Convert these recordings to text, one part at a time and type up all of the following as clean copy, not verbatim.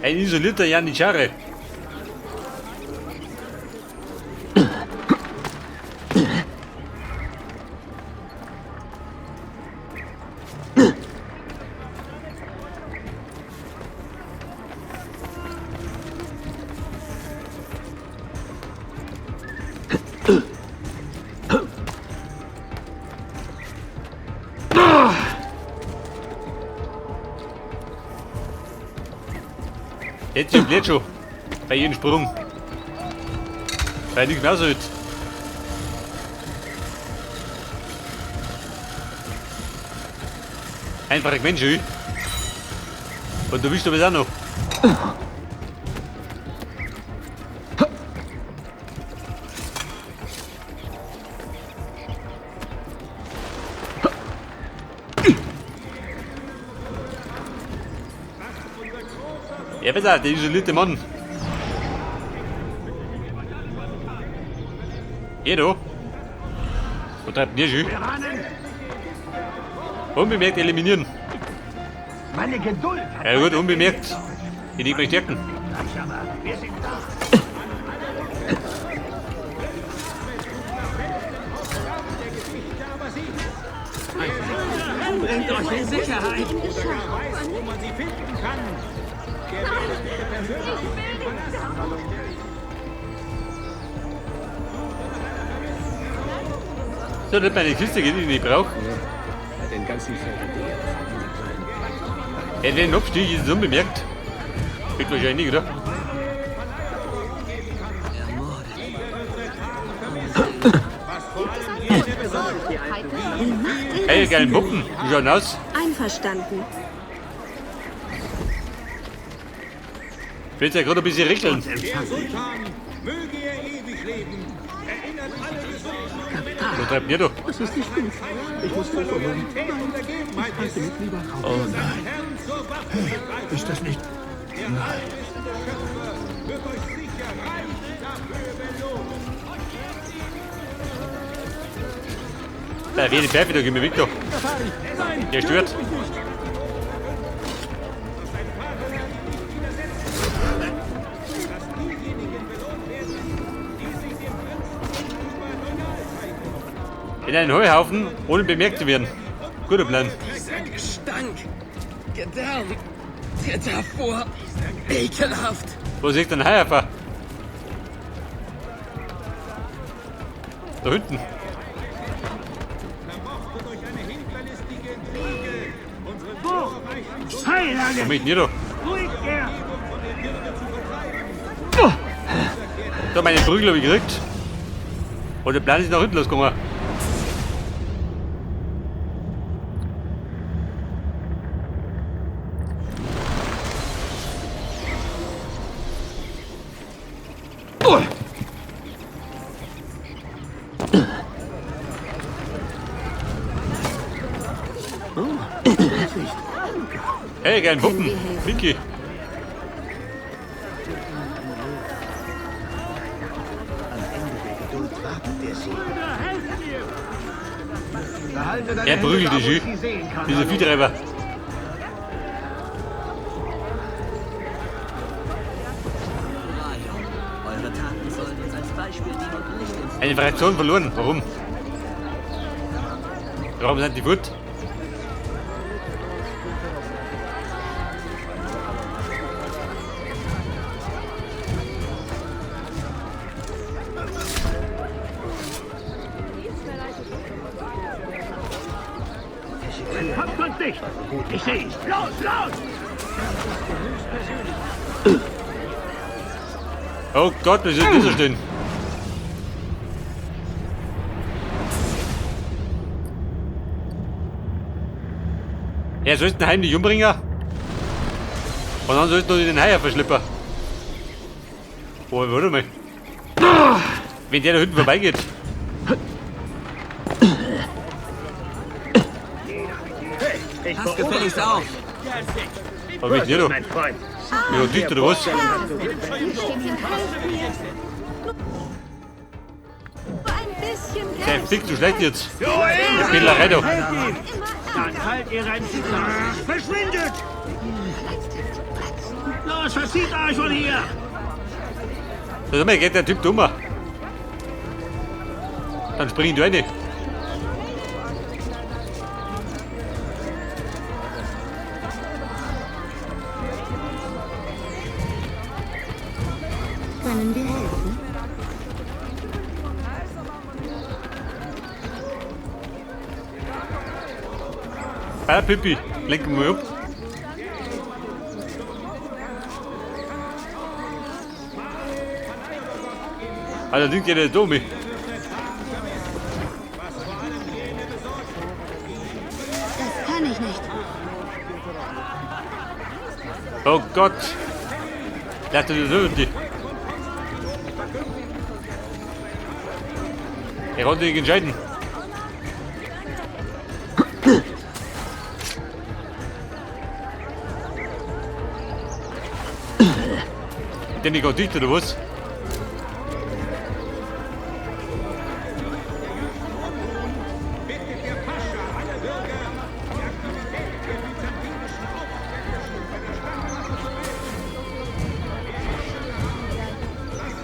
Ein isolierter Janitschare. Jetzt ist blöd schon. Bei jedem Sprung. Weil nichts mehr aushält. Einfach ein Mensch, ey. Und du bist du auch noch. Ja, besser, der isolierte Mann. Hier, du. Wo treibt denn der schon? Unbemerkt eliminieren. Meine Geduld hat Ja gut, unbemerkt. Die nicht mehr stärken. gleich, aber wir sind da. Bringt euch in Sicherheit! So, nicht meine Kiste geht, die ich nicht brauche. Bei den ganzen Ferrideen bleiben. Ja, den Abstieg ist es unbemerkt. Geht wahrscheinlich nicht, oder? Hey, geilen Puppen. Wie schauen aus? Einverstanden. Willst ja gerade ein bisschen regeln. Wo treibt ihr da? Das ist nicht gut. Ich muss vorbereiten. Nein, ich halte mich lieber raus. Oh nein. Hey, ist das nicht... Nein. Da, wie eine Pfeife, da geh mir weg da. Der stört. In einen Heuhaufen, ohne bemerkt zu werden. Guter Plan. Dieser Gestank! Gedärm! Tritt hervor! Ekelhaft! Wo ist denn Heuhaufen? Da hinten. Wo bin ich denn hier da? Da, meine Prügel habe ich gekriegt. Und der Plan ist nach hinten losgegangen. Hey, geilen Puppen. Mickey. Behalte deine Er prügelt Hände da, dich, wo schön. ich sie sehen kann. Diese Viehtreiber. Eure Taten sollen uns als Beispiel dienen und nicht ins Eine Fraktion verloren. Warum? Warum sind die fort? Kommt uns nicht! Ich seh's! Los, los! Oh Gott, wie soll dieser stehen? Er soll den heimlich umbringen. Und dann sollst du den Haier verschleppen. Oh, warte mal. Wenn der da hinten vorbeigeht. Ich Pass gefälligst auf! Aber mit dir doch. Mein Freund. Ja, dicht oder was? Hier stehen helft mir. Nur ein bisschen Der Geld. fliegt so schlecht jetzt. Der Spielerei da. Dann halt ihr rein. Verschwindet! Los, Verzieht euch von hier! Sag mal, geht der Typ dummer. Dann spring ich da rein. Können wir helfen? Ah, Pippi, lenken wir ab. Allerdings geht der Domi. Das kann ich nicht. Oh Gott. Lass das so die. Er konnte nicht entscheiden. Denn ich auch dicht, oder was?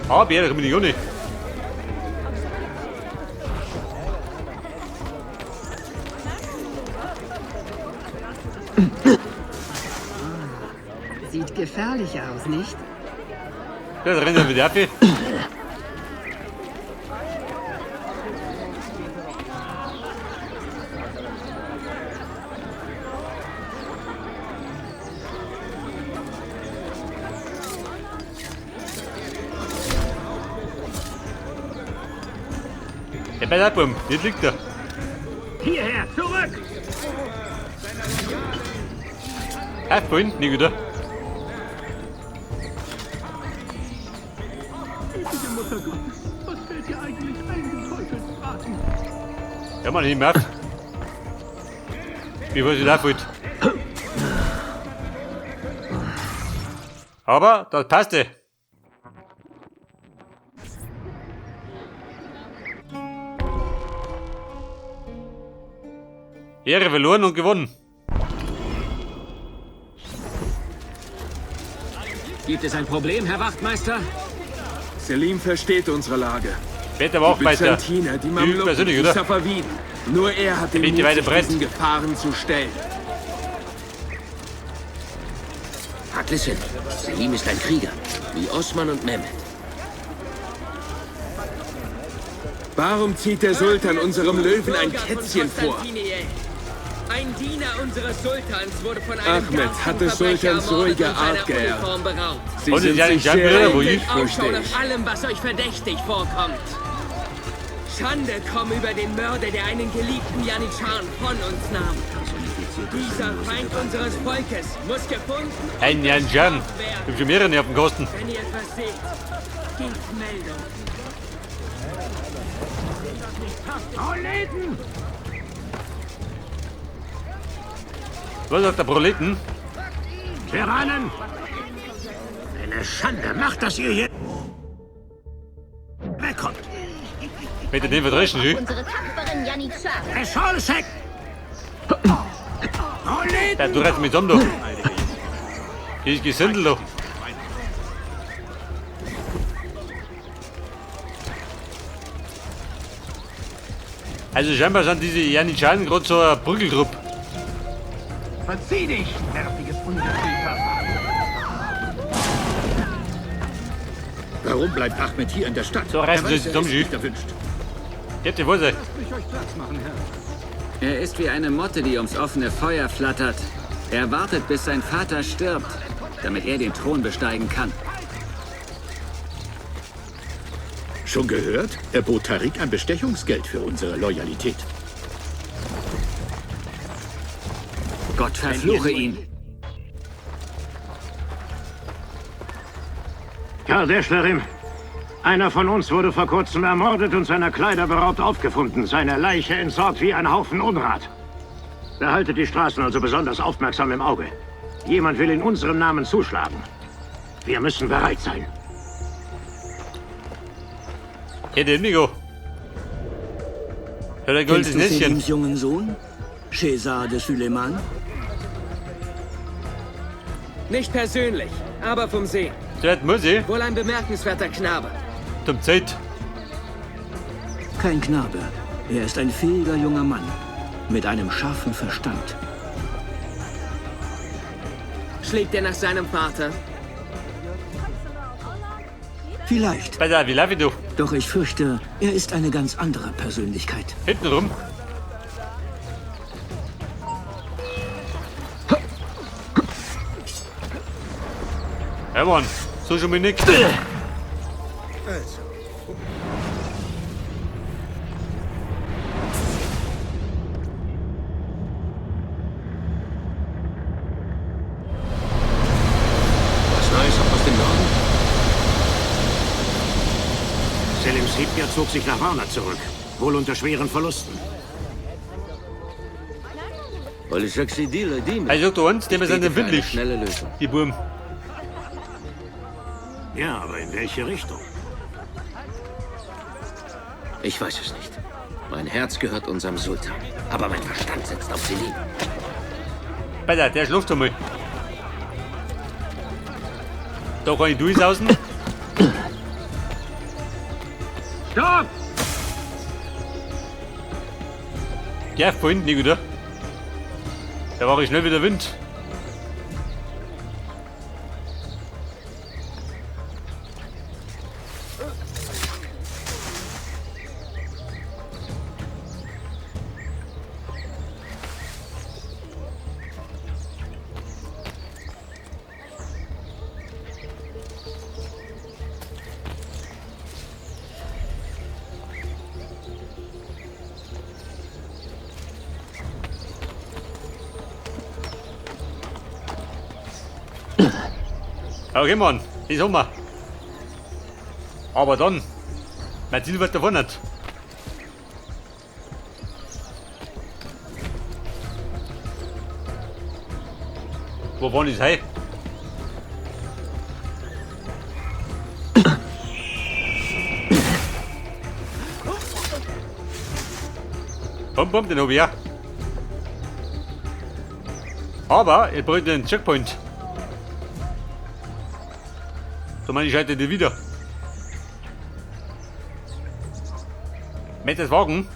Ah, Bäre komme ich auch nicht. Sieht gefährlich aus, nicht? Ja, da rennt er wieder ab. Ja, bei der Bum, jetzt liegt er. Hierher, zurück! Ah, vorhin, nicht wieder. Gütige Mutter Gottes, was fällt dir eigentlich ein, du Teufelsbraten? Ja, man, nicht mehr auf. Wie weiß ich da wollte. Aber das passte. Ehre verloren und gewonnen. Gibt es ein Problem, Herr Wachtmeister? Selim versteht unsere Lage. Später Die Wachtmeister. Byzantiner, die Die Mamluken, persönlich, die oder? Safaviden. Nur er hat den Bitte Mut, weiter sich Brett. diesen Gefahren zu stellen. Haklısın. Selim ist ein Krieger, wie Osman und Mehmet. Warum zieht der Sultan unserem Löwen ein Kätzchen vor? Ein Diener unseres Sultans wurde von einem Ahmed hat des garstigen Sultans Verbrecher ruhige ermordet und Art seiner geerbt. Uniform beraubt. Sie Und sind ja, sich ich hab sehr wieder, wo ähnlich, ich- Ausschau fürchte ich. nach allem, was euch verdächtig vorkommt. Schande komme über den Mörder, der einen geliebten Janitscharen von uns nahm. Dieser Feind unseres Volkes muss gefunden und Ein Jan Jan. bestraft Ich werden. hab schon mehrere Nerven kosten. Wenn ihr etwas seht, gebt Meldung. Proleten! Was sagt der Proleten? Tyrannen! Eine Schande, macht, dass ihr hier wegkommt! Mit dem verdreschen, Sie? Unsere tapferen Janitscharen. Escholsek! Proleten! Ja, du reißt mich zusammen, du. Hier ist Gesindel, du. Also scheinbar sind diese Janitscharen gerade so ein Prügeltrupp. Verzieh dich, nerviges Ungeziefer! Warum bleibt Ahmed hier in der Stadt? So reißen Er sie weiß, sich er zusammen, ist Sie. nicht erwünscht. Gebt die Hose. Lasst mich euch Platz machen, Herr. Er ist wie eine Motte, die ums offene Feuer flattert. Er wartet, bis sein Vater stirbt, damit er den Thron besteigen kann. Schon gehört? Er bot Tarik ein Bestechungsgeld für unsere Loyalität. Gott verfluche ihn. Kardeschlerim, einer von uns wurde vor kurzem ermordet und seiner Kleider beraubt aufgefunden. Seine Leiche entsorgt wie ein Haufen Unrat. Behaltet die Straßen also besonders aufmerksam im Auge. Jemand will in unserem Namen zuschlagen. Wir müssen bereit sein. Hier, der Indigo. Ja, der goldenes Kennst du Näschen. Selims jungen Sohn? Shehzade Süleyman? Nicht persönlich, aber vom Sehen. Das muss ich. Wohl ein bemerkenswerter Knabe. Zum Zeit. Kein Knabe. Er ist ein fähiger junger Mann. Mit einem scharfen Verstand. Schlägt er nach seinem Vater? Vielleicht. Besser, wie laufe ich doch? Doch ich fürchte, er ist eine ganz andere Persönlichkeit. Hinten rum. Ja, Mann, so schon mal nix. Also. Was Neues auch aus dem Norden? Selims Heer zog sich nach Varna zurück. Wohl unter schweren Verlusten. Also, du uns, dem sind im Windlich. Schnelle Lösung. Die Burm. Ja, aber in welche Richtung? Ich weiß es nicht. Mein Herz gehört unserem Sultan. Aber mein Verstand setzt auf Selim. Besser, der schläft schon mal. Da kann ich durchsausen. Stopp! Der vorhin nicht, oder? Da war ich schnell wieder Wind. Okay, Mann, das haben wir. Aber dann, mein Ziel wird davon nicht. Wo war das hey? Bum, bum, den hab ich ja. Aber ich brauche den Checkpoint. So meine ich schalte die wieder. Möchtest du das wagen?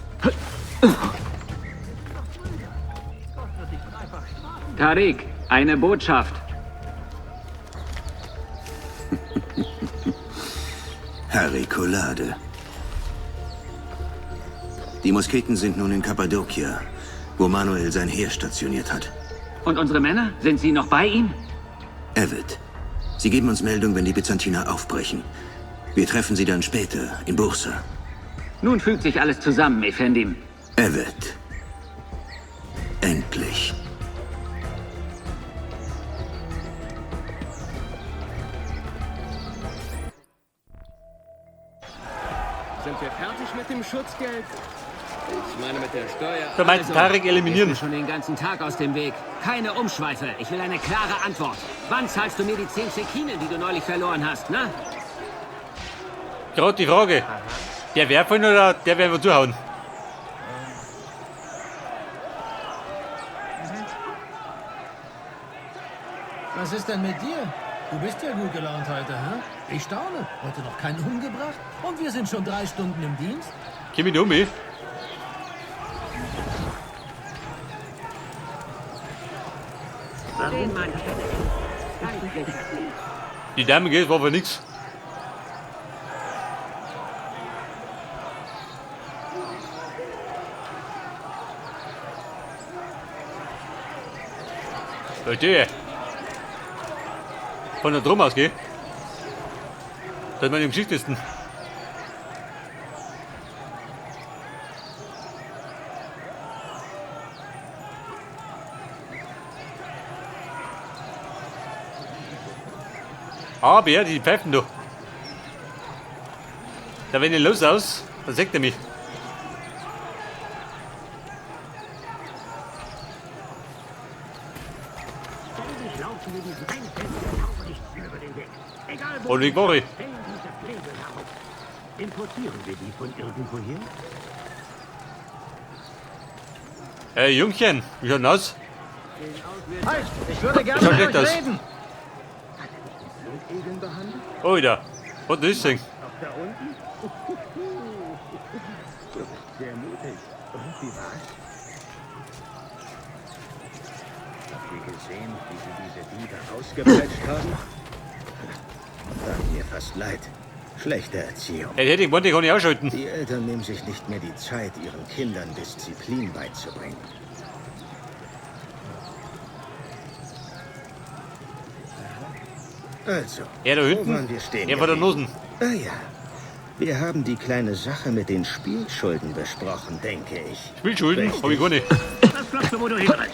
Tarik, eine Botschaft. Harikulade. Die Musketen sind nun in Kappadokia, wo Manuel sein Heer stationiert hat. Und unsere Männer? Sind sie noch bei ihm? Evet. Sie geben uns Meldung, wenn die Byzantiner aufbrechen. Wir treffen sie dann später in Bursa. Nun fügt sich alles zusammen, Efendim. Evet. Endlich. Sind wir fertig mit dem Schutzgeld? Ich meine mit der Steuer. Du meinst Tarik eliminieren. Ich bin schon den ganzen Tag aus dem Weg. Keine Umschweife. Ich will eine klare Antwort. Wann zahlst du mir die 10 Zekinen, die du neulich verloren hast, ne? Gerade die Frage. Der werfen oder der werden wir zuhauen? Was ist denn mit dir? Du bist ja gut gelaunt heute, hä? Ich staune. Heute noch keinen umgebracht? Und wir sind schon 3 Stunden im Dienst? Komm ich um mich? Die Dame geht, war aber nix. Leute, von der Drum aus, gell? Das ist meine geschicktesten. Aber die pfeifen doch. Da wenn ich los aus, dann sagt er mich. Und wie war ich? Importieren wir die von irgendwoher? Hey Jungchen, wie schaut denn aus? Halt, ich würde gerne Schaut mit schlecht euch aus. reden. Halbegeln behandelt? Alter, was ist das denn? Auch da unten? Du bist sehr mutig. Und wie war's? Habt ihr gesehen, wie sie diese Diebe ausgepeitscht haben? Tat mir fast leid. Schlechte Erziehung. Ja, hätte ich gemeint, die kann ich ausschalten. Die Eltern nehmen sich nicht mehr die Zeit, ihren Kindern Disziplin beizubringen. Also, Ja, da wo hinten. waren wir stehen Ja, vor der geblieben? Nosen. Ah ja. Wir haben die kleine Sache mit den Spielschulden besprochen, denke ich. Spielschulden? Richtig. Hab ich gar nicht. Was glaubst du, wo du hinrennst?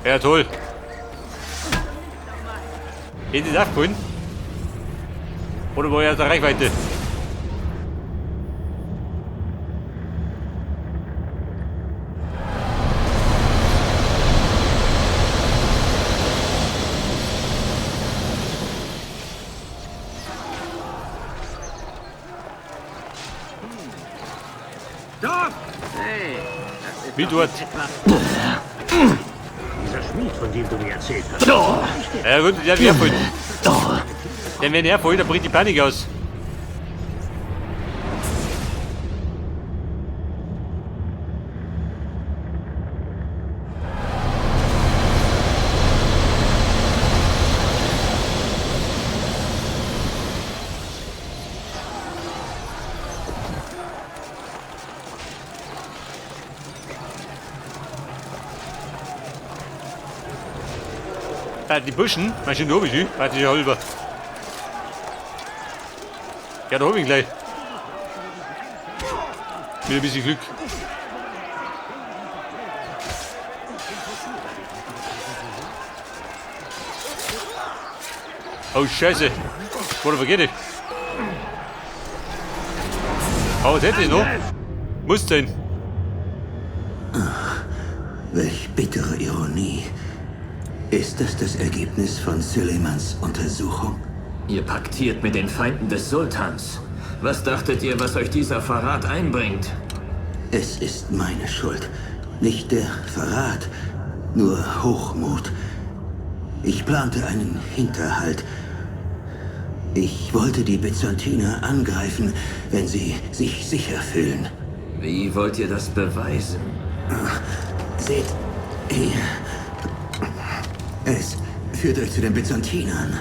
Ja, toll. Hätte ich das aufgefallen? Oder war ich aus der Reichweite? Dort! Hey, das ist Wie doch dort? nicht etwa- Dieser Schmied, von dem du mir erzählt hast. Ja gut, der wird herfallen. Denn wenn er fällt, dann bricht die Panik aus. Da, die Burschen, mal schön, da hab ich sie. Warte, ich halber. Ja, da hab ich ihn gleich. Mit ein bisschen Glück. Oh, Scheiße. Wurde vergessen. Oh, was hätte ich noch? Muss sein. Welch bittere Ironie. Ist das das Ergebnis von Süleymans Untersuchung? Ihr paktiert mit den Feinden des Sultans. Was dachtet ihr, was euch dieser Verrat einbringt? Es ist meine Schuld. Nicht der Verrat, nur Hochmut. Ich plante einen Hinterhalt. Ich wollte die Byzantiner angreifen, wenn sie sich sicher fühlen. Wie wollt ihr das beweisen? Seht hier. Es führt euch zu den Byzantinern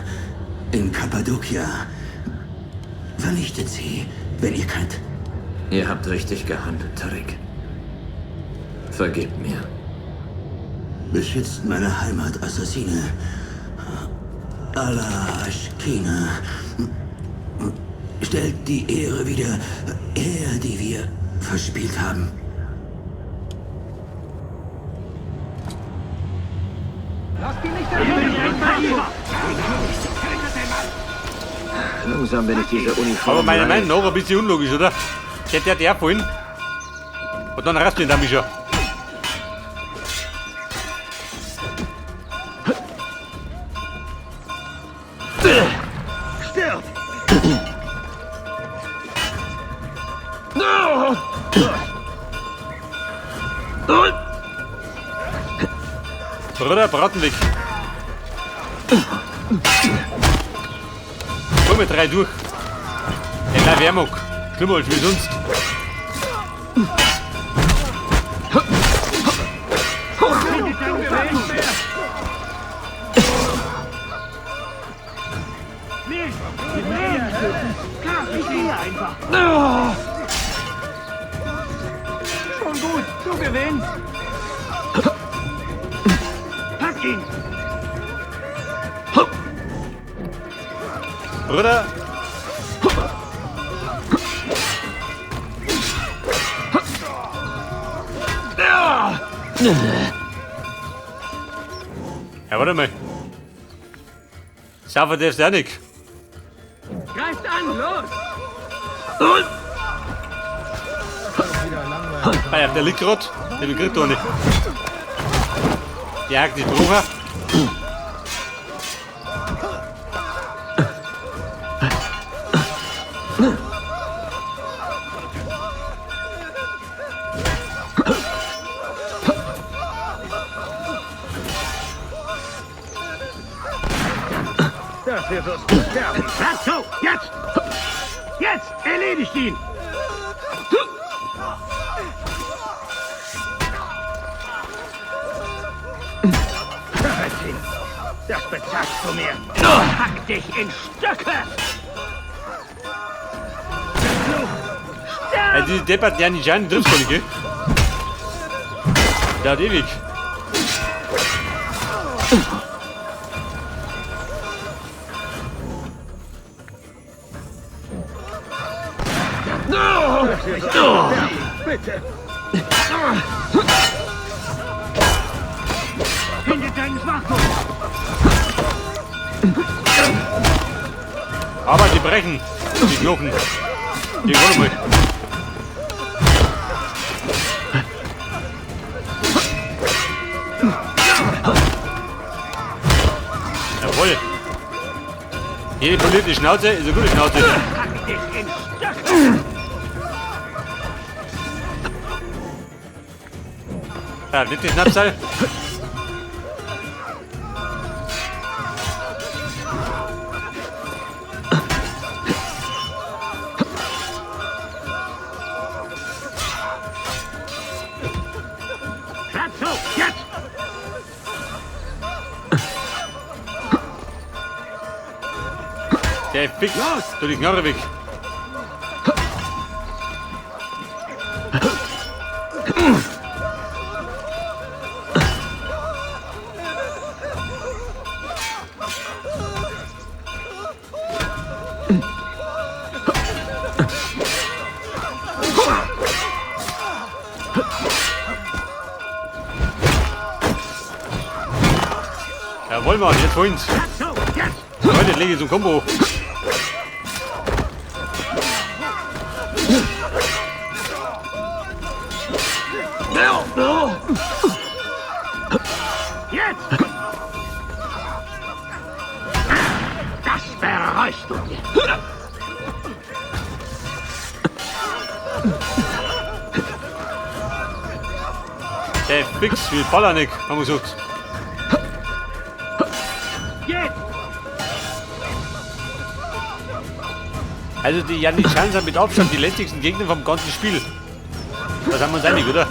in Kappadokia. Vernichtet sie, wenn ihr könnt. Ihr habt richtig gehandelt, Tarik. Vergebt mir. Beschützt meine Heimat, Assassine. Allah Ashkina. Stellt die Ehre wieder her, die wir verspielt haben. Lasst ihn nicht Langsam bin ich diese Uniform. Aber meiner leid. Meinung nach ein bisschen unlogisch, oder? Der der der vorhin. Und dann rast ihn damit schon. Stirb! Bruder, Braten weg. Hol mir drei durch. In der Wärmung. Schlimmer als wie sonst. Ich gehe einfach. Schon gut, du gewinnst. Pack ihn! Bruder. Ja, warte mal. Saufen darfst du auch nicht. Greift an, los! Ah ja, der liegt grad. Der bekriegt doch nicht. Der hakt die Brucher. Dafür wirst du sterben. Schlag zu! Jetzt! Jetzt! Erledigt ihn! Das bezahlst du mir! Hack dich in Stücke! Also diese depperten Janitscharen triffst du nicht, gell? Dauert ewig. Bitte! Findet deinen Schwachpunkt! Aber die brechen. Die Knochen. Die wollen mal. Jawohl. Jede polierte Schnauze ist eine gute Schnauze. Hack dich in Stücke! Ja, nimm die Schnapsal. Schlag zu! Jetzt! Der fix. Du die Knarre weg. Jawohl, Mann, jetzt holen's. Leute, lege ich zum Kombo. Jetzt! Das bereust du dir! Der fix wie Ballanik, haben wir gesagt. Jetzt! Also die Janitscharen sind mit Abstand die lästigsten Gegner vom ganzen Spiel. Da sind wir uns einig, oder?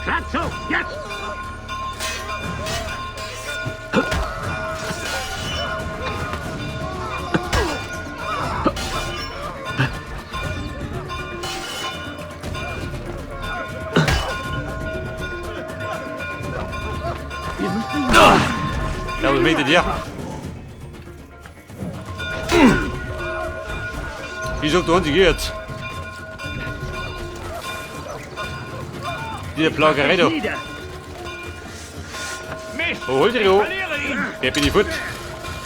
Schlag zu! Jetzt! Ja, was möchtet ihr? Wie sagt der einzige jetzt? Diese Plagerei da. Wo holt ihr die? Ja, bin ich fort.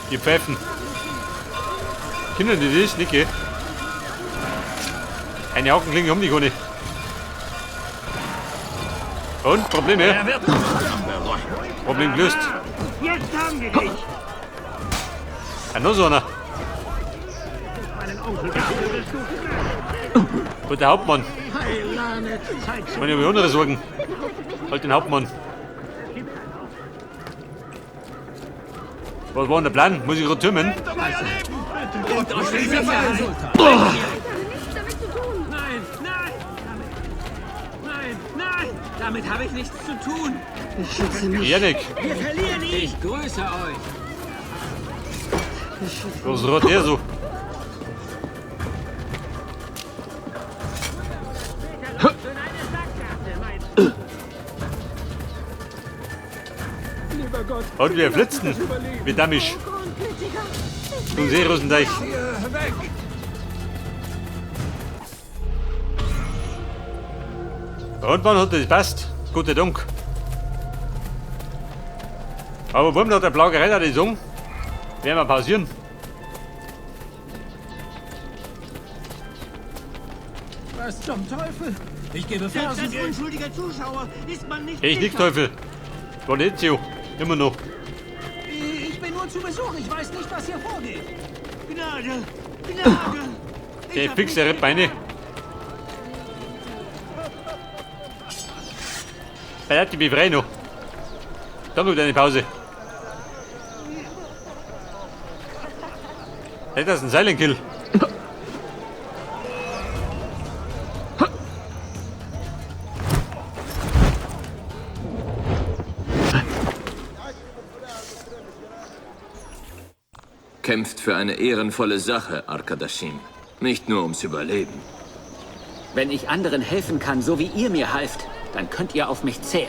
Die Pfeifen. Kinder, die das nicht, gell? Eine Augenklinge haben die gar nicht. Und? Probleme? Problem gelöst. Jetzt haben wir dich! Ja, noch so einer. Und der Hauptmann. Kann ich mir andere Sorgen. Halt den Hauptmann. Was war denn der Plan? Muss ich gerade türmen? Nein, nein! Nein, nein! Damit habe ich nichts zu tun! Beschütze mich. Janik, Wir verlieren ihn! Ich grüße euch! was rot der so? Und wir flitzen. Wie Damisch. Zum Seerosendeich. Und wann hat das passt? Gute Dank. Aber warum hat der Plagerei da die Song? Werden wir pausieren. Was zum Teufel? Ich gebe Selbst als Fersengeld. unschuldiger Zuschauer ist man nicht Ich nicht sicher. Teufel. War Ezio. Immer noch. Ich bin nur zu Besuch. Ich weiß nicht, was hier vorgeht. Gnade! Gnade! Der fix, der Beine. Bleib die befrei noch. Dann noch eine Pause. Das ist ein Silent Kill. Kämpft für eine ehrenvolle Sache, Arkadaschim. Nicht nur ums Überleben. Wenn ich anderen helfen kann, so wie ihr mir halft, dann könnt ihr auf mich zählen.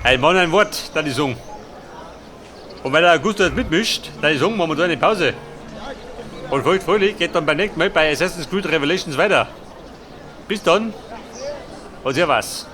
Ein Mann, ein Wort, da die sagen. Und weil der Augusto jetzt mitmischt, da die sagen, machen wir da eine Pause. Und folgt fröhlich geht dann beim nächsten Mal bei Assassin's Creed Revelations weiter. Bis dann und servus.